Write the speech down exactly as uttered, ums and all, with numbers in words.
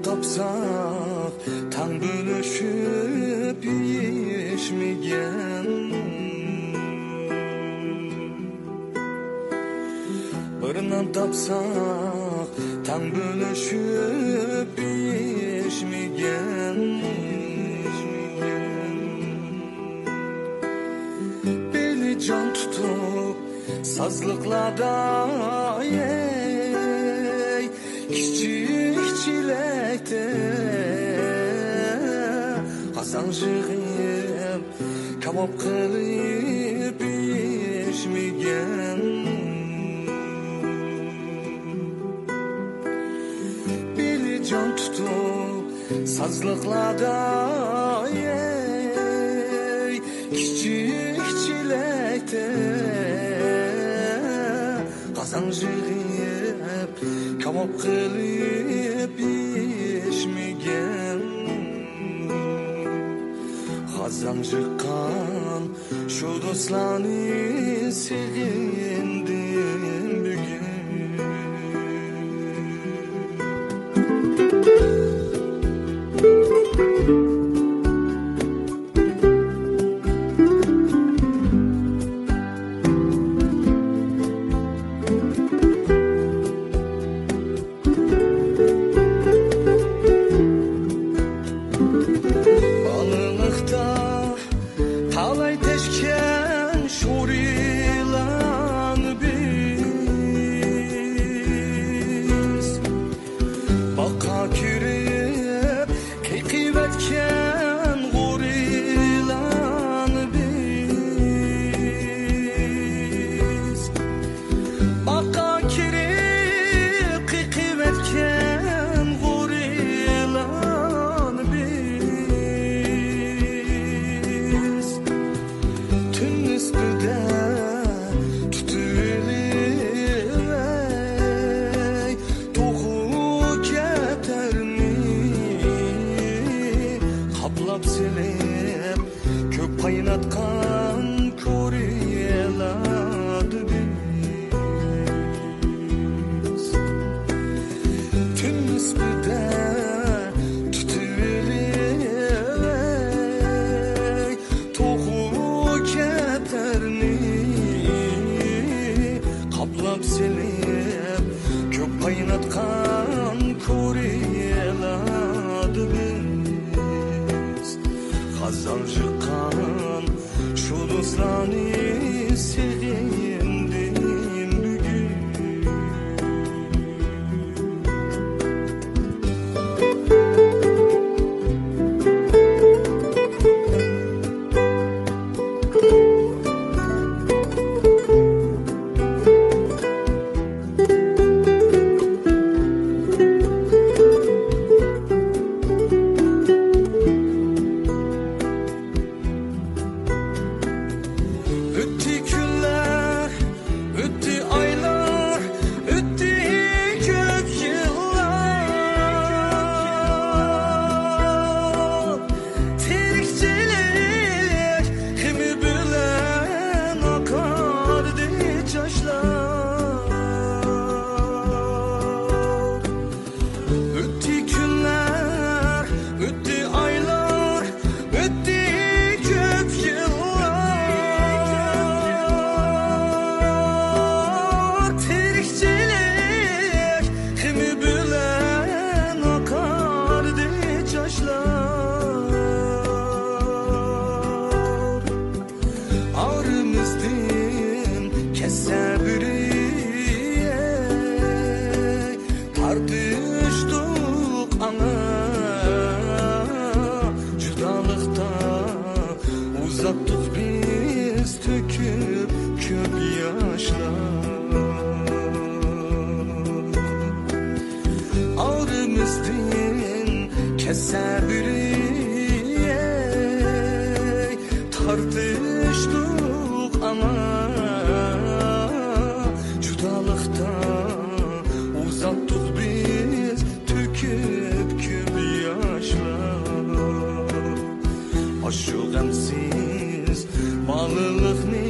تاپساق، تەڭ بۆلۈشۈپ يېيىشمىگەن. بىر نان تاپساق، تەڭ بۆلۈشۈپ يېيىشمىگەن. بېلى جان تۇتۇپ، سازلىقلاردا، ئەي، كىچىك چېلەكتە قازان يىغىپ، كاۋاپ قىلىپ يېيىشمىگەن. بېلى جان تۇتۇپ، سازلىقلاردا، ئەي، كىچىك چېلەكتە قازان يىغىپ، كاۋاپ قىلىپ يېيىشمىگەن. قازان يىغقان شۇ دوستلارنى سېغىندىم بۈگۈن. بالىلىقتا تالاي تەشكەن شورىلان بىز. باغقا كىرىپ قېقىۋەتكەن غورىلان بىز. باغقا كىرىپ قېقىۋەتكەن غورىلان بىز. تۈن نىسپىدە تۇتۇۋېلىۋەي توخۇ كەپتەرنى قاپلاپ سېلىپ، كۆپ قايناتقان كورىيەلەردە بىز. تۈن نىسپىدە تۇتۇۋېلىۋەي توخۇ كەپتەرنى قاپلاپ سېلىپ، كۆپ قايناتقان كورىيەلەردە بىز. قازان يىغقان شۇ دوستلارنى سېغىندىم بۈگۈن. ئۆتتى كۈنلەر، ئۆتتى ئايلار، ئۆتتى كۆپ يىللار. تىرىكچىلىك خېمى بىلەن ئاقاردى چاچلار. ئۆتتى كۈنلەر، ئۆتتى ئايلار، ئۆتتى كۆپ يىللار. تىرىكچىلىك خېمى بىلەن ئاقاردى چاچلار. ئارىمىزدىن كەتسە بىرى، تارتىشتۇق ئاڭا جۇدالىقتا، ئۇزاتتۇق بىز تۆكۈپ كۆپ ياشلار. ئارىمىزدىن كەتسە بىرى، تارتىشتۇق ئاڭا جۇدالىقتا، ئۇزاتتۇق بىز تۆكۈپ كۆپ ياشلار. ئاشۇ غەمسىز بالىلىقنى